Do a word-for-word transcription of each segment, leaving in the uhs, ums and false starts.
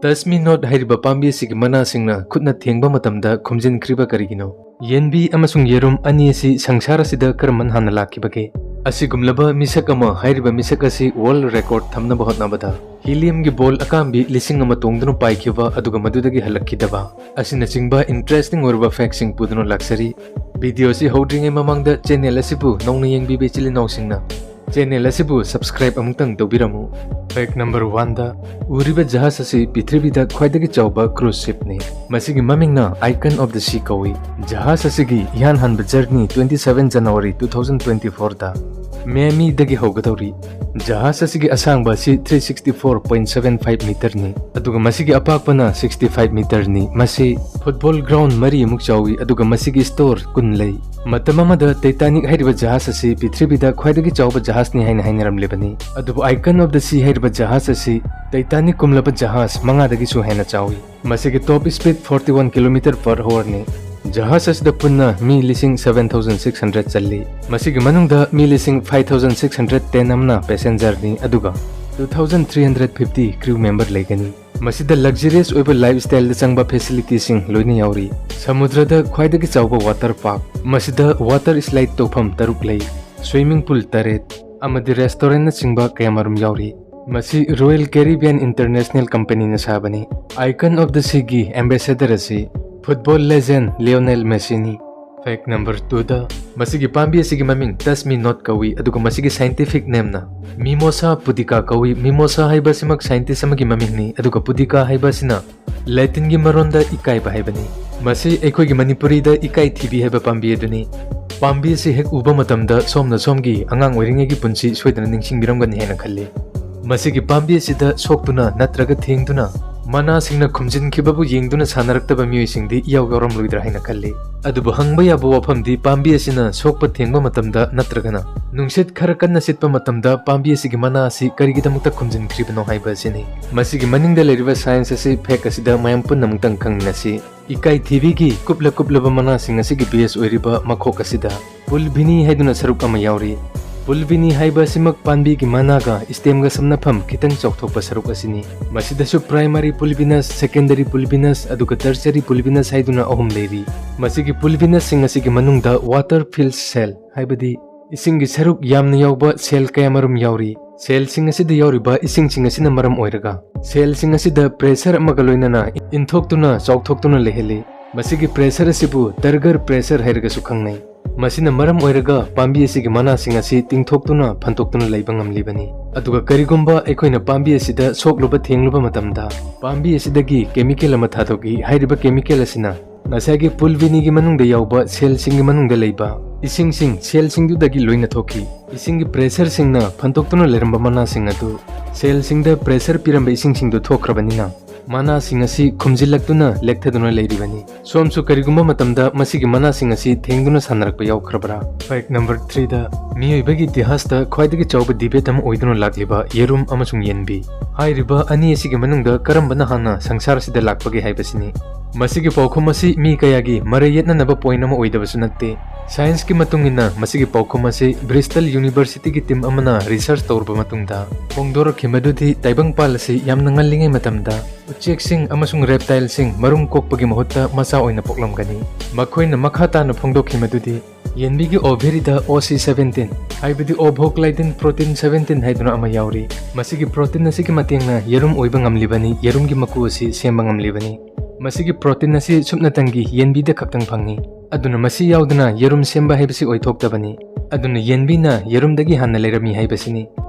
Touch Me Not ꯍꯥꯏꯔꯤꯕ ꯄꯥꯝꯕꯤ ꯑꯁꯤꯒꯤ ꯃꯅꯥꯁꯤꯡꯅ ꯈꯨꯠꯅ ꯊꯦꯡꯕ ꯃꯇꯝꯗ ꯈꯨꯝꯖꯤꯟꯈ꯭ꯔꯤꯕ ꯀꯔꯤꯒꯤꯅꯣ? ꯌꯦꯟꯕꯤ ꯑꯃꯁꯨꯡ ꯌꯦꯔꯨꯝ ꯑꯅꯤ ꯑꯁꯤ ꯁꯪꯁꯥꯔ ꯑꯁꯤꯗ ꯀꯔꯝꯍꯥꯏꯅ ꯍꯥꯟꯅ ꯂꯥꯛꯈꯤꯕꯒꯦ? ꯑꯁꯤꯒꯨꯝꯂꯕ ꯃꯤꯁꯛ ꯑꯃ ꯍꯥꯏꯔꯤꯕ ꯃꯤꯁꯛ ꯑꯁꯤ world record ꯊꯝꯅꯕ ꯍꯣꯠꯅꯕꯗ heliumꯒꯤ ball ꯑꯀꯥꯝꯕꯤ ꯂꯤꯁꯤꯡ ꯑꯃ ꯇꯣꯡꯗꯨꯅ ꯄꯥꯏꯈꯤꯕ ꯑꯗꯨꯒ ꯃꯗꯨꯗꯒꯤ ꯍꯜꯂꯛꯈꯤꯗꯕ ꯑꯁꯤꯅꯆꯤꯡꯕ interesting ꯑꯣꯏꯔꯕ factꯁꯤꯡ ꯄꯨꯗꯨꯅ ꯂꯥꯛꯆꯔꯤ꯫ Video ꯑꯁꯤ ꯍꯧꯗ꯭ꯔꯤꯉꯩ ꯃꯃꯥꯡꯗ channel ꯑꯁꯤꯕꯨ ꯅꯧꯅ ꯌꯦꯡꯕꯤꯕ ꯏꯆꯤꯜ ꯏꯅꯥꯎꯁꯤꯡꯅ channel ꯑꯁꯤꯕꯨ subscribe ꯑꯃꯨꯛꯇꯪ ꯇꯧꯕꯤꯔꯝꯃꯨ꯫ Fact number oneꯗ ꯎꯔꯤꯕ ꯖꯍꯥꯖ ꯑꯁꯤ ꯄ꯭ꯔꯤꯊꯤꯕꯤꯗ ꯈ꯭ꯋꯥꯏꯗꯒꯤ ꯆꯥꯎꯕ cruise shipꯅꯤ꯫ ꯃꯁꯤꯒꯤ ꯃꯃꯤꯡꯅ Icon of the Sea ꯀꯧꯏ꯫ ꯖꯍꯥꯖ ꯑꯁꯤꯒꯤ ꯏꯍꯥꯟ ꯍꯥꯟꯕ journey twenty seven January two thousand twenty fourꯗ Miamiꯗꯒꯤ ꯍꯧꯒꯗꯧꯔꯤ꯫ ꯖꯍꯥꯖ ꯑꯁꯤꯒꯤ ꯑꯁꯥꯡꯕ ꯑꯁꯤ three sixty four point seven five meterꯅꯤ, ꯑꯗꯨꯒ ꯃꯁꯤꯒꯤ ꯑꯄꯥꯛꯄꯅ sixty five meterꯅꯤ꯫ ꯃꯁꯤ football ground ꯃꯔꯤꯃꯨꯛ ꯆꯥꯎꯏ, ꯑꯗꯨꯒ ꯃꯁꯤꯒꯤ store ꯀꯨꯟ ꯂꯩ꯫ ꯃꯇꯝ ꯑꯃꯗ Titanic ꯍꯥꯏꯔꯤꯕ ꯖꯍꯥꯖ ꯑꯁꯤ ꯄ꯭ꯔꯤꯊꯤꯕꯤꯗ ꯈ꯭ꯋꯥꯏꯗꯒꯤ ꯆꯥꯎꯕ ꯖꯍꯥꯖꯅꯤ ꯍꯥꯏꯅ ꯍꯥꯏꯅꯔꯝꯂꯤꯕꯅꯤ, ꯑꯗꯨꯕꯨ Icon of the Sea ꯍꯥꯏꯔꯤꯕ ꯖꯍꯥꯖ ꯑꯁꯤ Titanic ꯀꯨꯝꯂꯕ ꯖꯍꯥꯖ ꯃꯉꯥꯗꯒꯤꯁꯨ ꯍꯦꯟꯅ ꯆꯥꯎꯏ꯫ ꯃꯁꯤꯒꯤ top speed forty one kilometer per hourꯅꯤ꯫ ꯖꯍꯥꯖ ꯑꯁꯤꯗ ꯄꯨꯟꯅ ꯃꯤ ꯂꯤꯁꯤꯡ seven thousand six hundred ꯆꯜꯂꯤ꯫ ꯃꯁꯤꯒꯤ ꯃꯅꯨꯡꯗ ꯃꯤ ꯂꯤꯁꯤꯡ five thousand six hundred ten ꯑꯃꯅ passengerꯅꯤ, ꯑꯗꯨꯒ two thousand three hundred fifty crew member ꯂꯩꯒꯅꯤ꯫ ꯃꯁꯤꯗ luxurious ꯑꯣꯏꯕ lifestyleꯗ ꯆꯪꯕ facilityꯁꯤꯡ ꯂꯣꯏꯅ ꯌꯥꯎꯔꯤ꯫ ꯁꯃꯨꯗ꯭ꯔꯗ ꯈ꯭ꯋꯥꯏꯗꯒꯤ ꯆꯥꯎꯕ water park, ꯃꯁꯤꯗ water slide ꯇꯧꯐꯝ ꯇꯔꯨꯛ ꯂꯩ, swimming pool ꯇꯔꯦꯠ, ꯑꯃꯗꯤ restaurantꯅꯆꯤꯡꯕ ꯀꯌꯥꯃꯔꯨꯝ ꯌꯥꯎꯔꯤ꯫ ꯃꯁꯤ Royal Caribbean International Companyꯅ ꯁꯥꯕꯅꯤ꯫ Icon of the Seaꯒꯤ ambassador ꯑꯁꯤ football legend Lionel Messiꯅꯤ꯫ Fact number twoꯗ ꯃꯁꯤꯒꯤ ꯄꯥꯝꯕꯤ ꯑꯁꯤꯒꯤ ꯃꯃꯤꯡ Touch Me Not ꯀꯧꯏ, ꯑꯗꯨꯒ ꯃꯁꯤꯒꯤ scientific nameꯅ Mimosa pudica ꯀꯧꯏ꯫ Mimosa ꯍꯥꯏꯕ ꯑꯁꯤꯃꯛ scientist ꯑꯃꯒꯤ ꯃꯃꯤꯡꯅꯤ, ꯑꯗꯨꯒ pudica ꯍꯥꯏꯕ ꯑꯁꯤꯅ Latinꯒꯤ ꯃꯔꯣꯟꯗ ꯏꯀꯥꯏꯕ ꯍꯥꯏꯕꯅꯤ꯫ ꯃꯁꯤ ꯑꯩꯈꯣꯏꯒꯤ ꯃꯅꯤꯄꯨꯔꯤꯗ ꯏꯀꯥꯏ ꯊꯤꯕꯤ ꯍꯥꯏꯕ ꯄꯥꯝꯕꯤ ꯑꯗꯨꯅꯤ꯫ ꯄꯥꯝꯕꯤ ꯑꯁꯤ ꯍꯦꯛ ꯎꯕ ꯃꯇꯝꯗ ꯁꯣꯝꯅ ꯁꯣꯝꯒꯤ ꯑꯉꯥꯡ ꯑꯣꯏꯔꯤꯉꯩꯒꯤ ꯄꯨꯟꯁꯤ ꯁꯣꯏꯗꯅ ꯅꯤꯡꯁꯤꯡꯕꯤꯔꯝꯒꯅꯤ ꯍꯥꯏꯅ ꯈꯜꯂꯤ꯫ ꯃꯁꯤꯒꯤ ꯄꯥꯝꯕꯤ ꯑꯁꯤꯗ ꯁꯣꯛꯇꯨꯅ ꯅꯠꯇ꯭ꯔꯒ ꯊꯦꯡꯗꯨꯅ ꯃꯅꯥꯁꯤꯡꯅ ꯈꯨꯝꯖꯤꯟꯈꯤꯕꯕꯨ ꯌꯦꯡꯗꯨꯅ ꯁꯥꯟꯅꯔꯛꯇꯕ ꯃꯤꯑꯣꯏꯁꯤꯡꯗꯤ ꯏꯌꯥꯎ ꯌꯥꯎꯔꯝꯂꯣꯏꯗ꯭ꯔꯥ ꯍꯥꯏꯅ ꯈꯜꯂꯤ꯫ ꯑꯗꯨꯕꯨ ꯍꯪꯕ ꯌꯥꯕ ꯋꯥꯐꯝꯗꯤ ꯄꯥꯝꯕꯤ ꯑꯁꯤꯅ ꯁꯣꯛꯄ ꯊꯦꯡꯕ ꯃꯇꯝꯗ ꯅꯠꯇ꯭ꯔꯒꯅ ꯅꯨꯡꯁꯤꯠ ꯈꯔ ꯀꯟꯅ ꯁꯤꯠꯄ ꯃꯇꯝꯗ ꯄꯥꯝꯕꯤ ꯑꯁꯤꯒꯤ ꯃꯅꯥ ꯑꯁꯤ ꯀꯔꯤꯒꯤꯗꯃꯛꯇ ꯈꯨꯝꯖꯤꯟꯈ꯭ꯔꯤꯕꯅꯣ ꯍꯥꯏꯕ ꯑꯁꯤꯅꯤ꯫ ꯃꯁꯤꯒꯤ ꯃꯅꯤꯡꯗ ꯂꯩꯔꯤꯕ science ꯑꯁꯤ fact ꯑꯁꯤꯗ ꯃꯌꯥꯝ ꯄꯨꯟꯅ ꯑꯃꯨꯛꯇꯪ ꯈꯪꯃꯤꯟꯅꯁꯤ꯫ ꯏꯀꯥꯏ ꯊꯤꯕꯤꯒꯤ ꯀꯨꯞꯂ ꯀꯨꯞꯂꯕ ꯃꯅꯥꯁꯤꯡ ꯑꯁꯤꯒꯤ base ꯑꯣꯏꯔꯤꯕ ꯃꯈꯣꯛ ꯑꯁꯤꯗ Pulvini ꯍꯥꯏꯗꯨꯅ ꯁꯔꯨꯛ ꯑꯃ ꯌꯥꯎꯔꯤ꯫ Pulvini ꯍꯥꯏꯕ ꯑꯁꯤꯃꯛ ꯄꯥꯝꯕꯤꯒꯤ ꯃꯅꯥꯒ stemꯒ ꯁꯝꯅꯐꯝ ꯈꯤꯇꯪ ꯆꯥꯎꯊꯣꯛꯄ ꯁꯔꯨꯛ ꯑꯁꯤꯅꯤ꯫ ꯃꯁꯤꯗꯁꯨ primary pulvinous, secondary pulvinous, ꯑꯗꯨꯒ tertiary pulvinous ꯍꯥꯏꯗꯨꯅ ꯑꯍꯨꯝ ꯂꯩꯔꯤ꯫ ꯃꯁꯤꯒꯤ pulvinousꯁꯤꯡ ꯑꯁꯤꯒꯤ ꯃꯅꯨꯡꯗ water filled cell, ꯍꯥꯏꯕꯗꯤ ꯏꯁꯤꯡꯒꯤ ꯁꯔꯨꯛ ꯌꯥꯝꯅ ꯌꯥꯎꯕ cell ꯀꯌꯥꯃꯔꯨꯝ ꯌꯥꯎꯔꯤ꯫ Cellꯁꯤꯡ ꯑꯁꯤꯗ ꯌꯥꯎꯔꯤꯕ ꯏꯁꯤꯡꯁꯤꯡ ꯑꯁꯤꯅ ꯃꯔꯝ ꯑꯣꯏꯔꯒ cellꯁꯤꯡ ꯑꯁꯤꯗ pressure ꯑꯃꯒ ꯂꯣꯏꯅꯅ ꯏꯟꯊꯣꯛꯇꯨꯅ ꯆꯥꯎꯊꯣꯛꯇꯨꯅ ꯂꯩꯍꯜꯂꯤ꯫ ꯃꯁꯤꯒꯤ pressure ꯑꯁꯤꯕꯨ turgor pressure ꯍꯥꯏꯔꯒꯁꯨ ꯈꯪꯅꯩ꯫ ꯃꯁꯤꯅ ꯃꯔꯝ ꯑꯣꯏꯔꯒ ꯄꯥꯝꯕꯤ ꯑꯁꯤꯒꯤ ꯃꯅꯥꯁꯤꯡ ꯑꯁꯤ ꯇꯤꯡꯊꯣꯛꯇꯨꯅ ꯐꯟꯇꯣꯛꯇꯨꯅ ꯂꯩꯕ ꯉꯝꯂꯤꯕꯅꯤ꯫ ꯑꯗꯨꯒ ꯀꯔꯤꯒꯨꯝꯕ ꯑꯩꯈꯣꯏꯅ ꯄꯥꯝꯕꯤ ꯑꯁꯤꯗ ꯁꯣꯛꯂꯨꯕ ꯊꯦꯡꯂꯨꯕ ꯃꯇꯝꯗ, ꯄꯥꯝꯕꯤ ꯑꯁꯤꯗꯒꯤ chemical ꯑꯃ ꯊꯥꯗꯣꯛꯏ꯫ ꯍꯥꯏꯔꯤꯕ chemical ꯑꯁꯤꯅ ꯉꯁꯥꯏꯒꯤ pulviniꯒꯤ ꯃꯅꯨꯡꯗ ꯌꯥꯎꯕ cellꯁꯤꯡꯒꯤ ꯃꯅꯨꯡꯗ ꯂꯩꯕ ꯏꯁꯤꯡꯁꯤꯡ cellꯁꯤꯡꯗꯨꯗꯒꯤ ꯂꯣꯏꯅ ꯊꯣꯛꯈꯤ꯫ ꯏꯁꯤꯡꯒꯤ pressureꯁꯤꯡꯅ ꯐꯟꯇꯣꯛꯇꯨꯅ ꯂꯩꯔꯝꯕ ꯃꯅꯥꯁꯤꯡ ꯑꯗꯨ cellꯁꯤꯡꯗ pressure ꯄꯤꯔꯝꯕ ꯏꯁꯤꯡꯁꯤꯡꯗꯨ ꯊꯣꯛꯈ꯭ꯔꯕꯅꯤꯅ, ꯃꯅꯥꯁꯤꯡ ꯑꯁꯤ ꯈꯨꯝꯖꯤꯜꯂꯛꯇꯨꯅ ꯂꯦꯛꯊꯗꯨꯅ ꯂꯩꯔꯤꯕꯅꯤ꯫ ꯁꯣꯝꯁꯨ ꯀꯔꯤꯒꯨꯝꯕ ꯃꯇꯝꯗ ꯃꯁꯤꯒꯤ ꯃꯅꯥꯁꯤꯡ ꯑꯁꯤ ꯊꯦꯡꯗꯨꯅ ꯁꯥꯟꯅꯔꯛꯄ ꯌꯥꯎꯈ꯭ꯔꯕ꯭ꯔꯥ? Fact number threeꯗ, ꯃꯤꯑꯣꯏꯕꯒꯤ ꯏꯇꯤꯍꯥꯁꯇ ꯈ꯭ꯋꯥꯏꯗꯒꯤ ꯆꯥꯎꯕ debate ꯑꯃ ꯑꯣꯏꯗꯨꯅ ꯂꯥꯛꯂꯤꯕ ꯌꯦꯔꯨꯝ ꯑꯃꯁꯨꯡ ꯌꯦꯟꯕꯤ ꯍꯥꯏꯔꯤꯕ ꯑꯅꯤ ꯑꯁꯤꯒꯤ ꯃꯅꯨꯡꯗ ꯀꯔꯝꯕꯅ ꯍꯥꯟꯅ ꯁꯪꯁꯥꯔꯁꯤꯗ ꯂꯥꯛꯄꯒꯦ ꯍꯥꯏꯕꯁꯤꯅꯤ꯫ ꯃꯁꯤꯒꯤ ꯄꯥꯎꯈꯨꯝ ꯑꯁꯤ ꯃꯤ ꯀꯌꯥꯒꯤ ꯃꯔꯩ ꯌꯦꯠꯅꯅꯕ point ꯑꯃ ꯑꯣꯏꯗꯕꯁꯨ ꯅꯠꯇꯦ꯫ Scienceꯀꯤ ꯃꯇꯨꯡ ꯏꯟꯅ, ꯃꯁꯤꯒꯤ ꯄꯥꯎꯈꯨꯝ ꯑꯁꯤ Bristol Universityꯒꯤ team ꯑꯃꯅ research ꯇꯧꯔꯨꯕ ꯃꯇꯨꯡꯗ ꯐꯣꯡꯗꯣꯔꯛꯈꯤ, ꯃꯗꯨꯗꯤ ꯇꯥꯏꯕꯪꯄꯥꯜ ꯑꯁꯤ ꯌꯥꯝꯅ ꯉꯜꯂꯤꯉꯩ ꯃꯇꯝꯗ ꯎꯆꯦꯛꯁꯤꯡ ꯑꯃꯁꯨꯡ reptileꯁꯤꯡ ꯃꯔꯨꯝ ꯀꯣꯛꯄꯒꯤ ꯃꯍꯨꯠꯇ ꯃꯆꯥ ꯑꯣꯏꯅ ꯄꯣꯛꯂꯝꯒꯅꯤ꯫ ꯃꯈꯣꯏꯅ ꯃꯈꯥ ꯇꯥꯅ ꯐꯣꯡꯗꯣꯛꯈꯤ ꯃꯗꯨꯗꯤ ꯌꯦꯟꯕꯤꯒꯤ ovaryꯗ O C seventeen, ꯍꯥꯏꯕꯗꯤ ovoclydin protein seventeen ꯍꯥꯏꯗꯨꯅ ꯑꯃ ꯌꯥꯎꯔꯤ꯫ ꯃꯁꯤꯒꯤ protein ꯑꯁꯤꯒꯤ ꯃꯇꯦꯡꯅ ꯌꯦꯔꯨꯝ ꯑꯣꯏꯕ ꯉꯝꯂꯤꯕꯅꯤ, ꯌꯦꯔꯨꯝꯒꯤ ꯃꯀꯨ ꯑꯁꯤ ꯁꯦꯝꯕ ꯉꯝꯂꯤꯕꯅꯤ꯫ ꯃꯁꯤꯒꯤ protein ꯑꯁꯤ ꯁꯨꯞꯅꯇꯪꯒꯤ ꯌꯦꯟꯕꯤꯗ ꯈꯛꯇꯪ ꯐꯪꯏ꯫ ꯑꯗꯨꯅ ꯃꯁꯤ ꯌꯥꯎꯗꯅ ꯌꯦꯔꯨꯝ ꯁꯦꯝꯕ ꯍꯥꯏꯕꯁꯤ ꯑꯣꯏꯊꯣꯛꯇꯕꯅꯤ꯫ ꯑꯗꯨꯅ ꯌꯦꯟꯕꯤꯅ ꯌꯦꯔꯨꯝꯗꯒꯤ ꯍꯥꯟꯅ ꯂꯩꯔꯝꯃꯤ ꯍꯥꯏꯕꯁꯤꯅꯤ꯫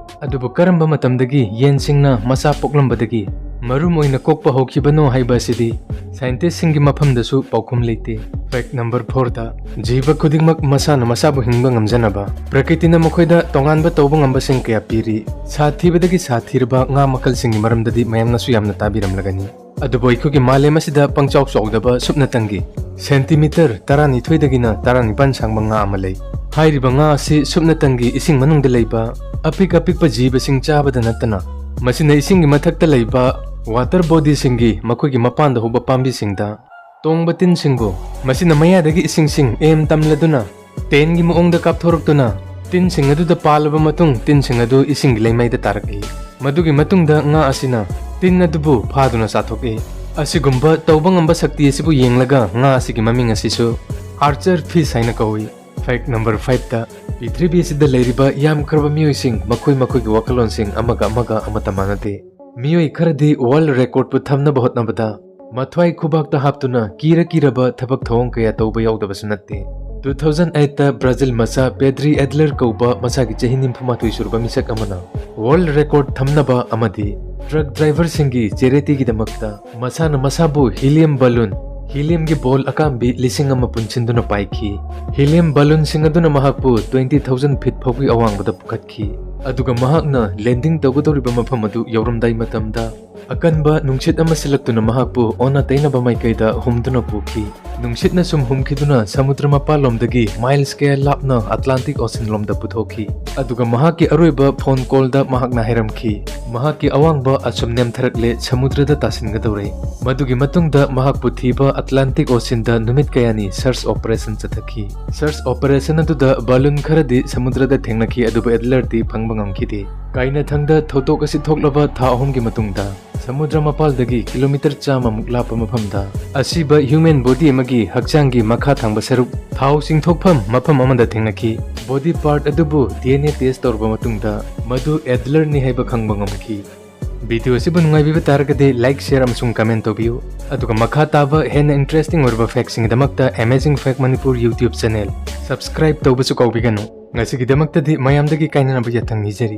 ꯑꯗꯨꯕꯨ ꯀꯔꯝꯕ ꯃꯇꯝꯗꯒꯤ ꯌꯦꯟꯁꯤꯡꯅ ꯃꯆꯥ ꯄꯣꯛꯂꯝꯕꯗꯒꯤ ꯃꯔꯨꯝ ꯑꯣꯏꯅ ꯀꯣꯛꯄ ꯍꯧꯈꯤꯕꯅꯣ ꯍꯥꯏꯕ ꯑꯁꯤꯗꯤ scientistꯁꯤꯡꯒꯤ ꯃꯐꯝꯗꯁꯨ ꯄꯥꯎꯈꯨꯝ ꯂꯩꯇꯦ꯫ Fact number fourꯗ, ꯖꯤꯕ ꯈꯨꯗꯤꯡꯃꯛ ꯃꯁꯥꯅ ꯃꯁꯥꯕꯨ ꯍꯤꯡꯕ ꯉꯝꯖꯅꯕ ꯄ꯭ꯔꯀꯤꯇꯤꯅ ꯃꯈꯣꯏꯗ ꯇꯣꯉꯥꯟꯕ ꯇꯧꯕ ꯉꯝꯕꯁꯤꯡ ꯀꯌꯥ ꯄꯤꯔꯤ꯫ ꯁꯥꯊꯤꯕꯗꯒꯤ ꯁꯥꯊꯤꯔꯕ ꯉꯥ ꯃꯈꯜꯁꯤꯡꯒꯤ ꯃꯔꯝꯗꯗꯤ ꯃꯌꯥꯝꯅꯁꯨ ꯌꯥꯝꯅ ꯇꯥꯕꯤꯔꯝꯂꯒꯅꯤ꯫ ꯑꯗꯨꯕꯨ ꯑꯩꯈꯣꯏꯒꯤ ꯃꯥꯂꯦꯝ ꯑꯁꯤꯗ ꯄꯪꯆꯥꯎ ꯆꯥꯎꯗꯕ ꯁꯨꯞꯅꯇꯪꯒꯤ centimeter ꯇꯔꯥꯅꯤꯊꯣꯏꯗꯒꯤꯅ ꯇꯔꯥꯅꯤꯄꯥꯟ ꯁꯥꯡꯕ ꯉꯥ ꯑꯃ ꯂꯩ꯫ ꯍꯥꯏꯔꯤꯕ ꯉꯥ ꯑꯁꯤ ꯁꯨꯞꯅꯇꯪꯒꯤ ꯏꯁꯤꯡ ꯃꯅꯨꯡꯗ ꯂꯩꯕ ꯑꯄꯤꯛ ꯑꯄꯤꯛꯄ ꯖꯤꯕꯁꯤꯡ ꯆꯥꯕꯗ ꯅꯠꯇꯅ, ꯃꯁꯤꯅ ꯏꯁꯤꯡꯒꯤ ꯃꯊꯛꯇ ꯂꯩꯕ water bodyꯁꯤꯡꯒꯤ ꯃꯈꯣꯏꯒꯤ ꯃꯄꯥꯟꯗ ꯍꯧꯕ ꯄꯥꯝꯕꯤꯁꯤꯡꯗ ꯇꯣꯡꯕ ꯇꯤꯟꯁꯤꯡꯕꯨ ꯃꯁꯤꯅ ꯃꯌꯥꯗꯒꯤ ꯏꯁꯤꯡꯁꯤꯡ ꯑꯦꯝ ꯇꯝꯂꯗꯨꯅ ꯇꯦꯟꯒꯤ ꯃꯑꯣꯡꯗ ꯀꯥꯞꯊꯣꯔꯛꯇꯨꯅ ꯇꯤꯟꯁꯤꯡ ꯑꯗꯨꯗ ꯄꯥꯜꯂꯕ ꯃꯇꯨꯡ, ꯇꯤꯟꯁꯤꯡ ꯑꯗꯨ ꯏꯁꯤꯡꯒꯤ ꯂꯩꯃꯥꯏꯗ ꯇꯥꯔꯛꯏ꯫ ꯃꯗꯨꯒꯤ ꯃꯇꯨꯡꯗ ꯉꯥ ꯑꯁꯤꯅ ꯇꯤꯟ ꯑꯗꯨꯕꯨ ꯐꯥꯗꯨꯅ ꯆꯥꯊꯣꯛꯏ꯫ ꯑꯁꯤꯒꯨꯝꯕ ꯇꯧꯕ ꯉꯝꯕ ꯁꯛꯇꯤ ꯑꯁꯤꯕꯨ ꯌꯦꯡꯂꯒ ꯉꯥ ꯑꯁꯤꯒꯤ ꯃꯃꯤꯡ ꯑꯁꯤꯁꯨ archer fish ꯍꯥꯏꯅ ꯀꯧꯏ꯫ Fact number five ꯇ, ꯄ꯭ꯔꯤꯊꯤꯕꯤ ꯑꯁꯤꯗ ꯂꯩꯔꯤꯕ ꯌꯥꯝꯈ꯭ꯔꯕ ꯃꯤꯑꯣꯏꯁꯤꯡ ꯃꯈꯣꯏ ꯃꯈꯣꯏꯒꯤ ꯋꯥꯈꯜꯂꯣꯟꯁꯤꯡ ꯑꯃꯒ ꯑꯃꯒ ꯑꯃꯠꯇ ꯃꯥꯟꯅꯗꯦ꯫ ꯃꯤꯑꯣꯏ ꯈꯔꯗꯤ world record ꯄꯨ ꯊꯝꯅꯕ ꯍꯣꯠꯅꯕꯗ ꯃꯊ꯭ꯋꯥꯏ ꯈꯨꯕꯥꯛꯇ ꯍꯥꯞꯇꯨꯅ ꯀꯤꯔ ꯀꯤꯔꯕ ꯊꯕꯛ ꯊꯧꯑꯣꯡ ꯀꯌꯥ ꯇꯧꯕ ꯌꯥꯎꯗꯕꯁꯨ ꯅꯠꯇꯦ꯫ Two thousand eight ꯇ ꯕ꯭ꯔꯥꯖꯤꯜ ꯃꯆꯥ ꯄꯦꯗ꯭ꯔꯤ ꯑꯦꯗꯂꯔ ꯀꯧꯕ ꯃꯁꯥꯒꯤ ꯆꯍꯤ ꯅꯤꯐꯨ ꯃꯥꯊꯣꯏ ꯁꯨꯔꯕ ꯃꯤꯁꯛ ꯑꯃꯅ world record ꯊꯝꯅꯕ ꯑꯃꯗꯤ truck driver ꯁꯤꯡꯒꯤ charity ꯒꯤꯗꯃꯛꯇ ꯃꯁꯥꯅ ꯃꯁꯥꯕꯨ helium balloon, helium ꯒꯤ ball ꯑꯀꯥꯝꯕꯤ ꯂꯤꯁꯤꯡ ꯑꯃ ꯄꯨꯟꯁꯤꯟꯗꯨꯅ ꯄꯥꯏꯈꯤ꯫ Helium balloon ꯁꯤꯡ ꯑꯗꯨꯅ ꯃꯍꯥꯛꯄꯨ twenty thousand feet ꯐꯥꯎꯒꯤ ꯑꯋꯥꯡꯕꯗ ꯄꯨꯈꯠꯈꯤ꯫ ꯑꯗꯨꯒ ꯃꯍꯥꯛꯅ landing ꯇꯧꯒꯗꯧꯔꯤꯕ ꯃꯐꯝ ꯑꯗꯨ ꯌꯧꯔꯝꯗꯥꯏ ꯃꯇꯝꯗ, ꯑꯀꯟꯕ ꯅꯨꯡꯁꯤꯠ ꯑꯃ ꯁꯤꯜꯂꯛꯇꯨꯅ ꯃꯍꯥꯛꯄꯨ ꯑꯣꯟꯅ ꯇꯩꯅꯕ ꯃꯥꯏꯀꯩꯗ ꯍꯨꯝꯗꯨꯅ ꯄꯨꯈꯤ꯫ ꯅꯨꯡꯁꯤꯠꯅ ꯁꯨꯝ ꯍꯨꯝꯈꯤꯗꯨꯅ ꯁꯃꯨꯗ꯭ꯔ ꯃꯄꯥꯟꯂꯣꯝꯗꯒꯤ miles ꯀꯌꯥ ꯂꯥꯞꯅ Atlantic Ocean ꯂꯣꯝꯗ ꯄꯨꯊꯣꯛꯈꯤ꯫ ꯑꯗꯨꯒ ꯃꯍꯥꯛꯀꯤ ꯑꯔꯣꯏꯕ phone call ꯗ ꯃꯍꯥꯛꯅ ꯍꯥꯏꯔꯝꯈꯤ, ꯃꯍꯥꯛꯀꯤ ꯑꯋꯥꯡꯕ ꯑꯁꯨꯝ ꯅꯦꯝꯊꯔꯛꯂꯦ, ꯁꯃꯨꯗ꯭ꯔꯗ ꯇꯥꯁꯤꯟꯒꯗꯧꯔꯦ꯫ ꯃꯗꯨꯒꯤ ꯃꯇꯨꯡꯗ ꯃꯍꯥꯛꯄꯨ ꯊꯤꯕ Atlantic Ocean ꯗ ꯅꯨꯃꯤꯠ ꯀꯌꯥꯅꯤ search operation ꯆꯠꯊꯈꯤ꯫ Search operation ꯑꯗꯨꯗ balloon ꯈꯔꯗꯤ ꯁꯃꯨꯗ꯭ꯔꯗ ꯊꯦꯡꯅꯈꯤ, ꯑꯗꯨꯕꯨ ꯑꯦꯗꯂꯔꯗꯤ ꯐꯪꯕ ꯉꯝꯈꯤꯗꯦ꯫ ꯀꯥꯏꯅꯊꯪꯗ ꯊꯧꯗꯣꯛ ꯑꯁꯤ ꯊꯣꯛꯂꯕ ꯊꯥ ꯑꯍꯨꯝꯒꯤ ꯃꯇꯨꯡꯗ, ꯁꯃꯨꯗ꯭ꯔ ꯃꯄꯥꯜꯗꯒꯤ kilometre ꯆꯥꯝꯃ ꯃꯨꯛ ꯂꯥꯞꯄ ꯃꯐꯝꯗ ꯑꯁꯤꯕ human body ꯑꯃꯒꯤ ꯍꯛꯆꯥꯡꯒꯤ ꯃꯈꯥ ꯊꯪꯕ ꯁꯔꯨꯛ ꯊꯥꯎ ꯆꯤꯡꯊꯣꯛꯐꯝ ꯃꯐꯝ ꯑꯃꯗ ꯊꯦꯡꯅꯈꯤ꯫ Body part ꯑꯗꯨꯕꯨ D N A test ꯇꯧꯔꯕ ꯃꯇꯨꯡꯗ ꯃꯗꯨ ꯑꯦꯗꯂꯔꯅꯤ ꯍꯥꯏꯕ ꯈꯪꯕ ꯉꯝꯈꯤ꯫ Video ꯑꯁꯤꯕꯨ ꯅꯨꯡꯉꯥꯏꯕꯤꯕ ꯇꯥꯔꯒꯗꯤ like, share ꯑꯃꯁꯨꯡ comment ꯇꯧꯕꯤꯌꯨ꯫ ꯑꯗꯨꯒ ꯃꯈꯥ ꯇꯥꯕ ꯍꯦꯟꯅ interesting ꯑꯣꯏꯔꯕ fact ꯁꯤꯡꯒꯤꯗꯃꯛꯇ Amazing Fact Manipur YouTube channel subscribe ꯇꯧꯕꯁꯨ ꯀꯥꯎꯕꯤꯒꯅꯨ꯫ ꯉꯁꯤꯒꯤꯗꯃꯛꯇꯗꯤ ꯃꯌꯥꯝꯗꯒꯤ ꯀꯥꯏꯅꯅꯕ ꯌꯥꯊꯪ ꯅꯤꯖꯔꯤ꯫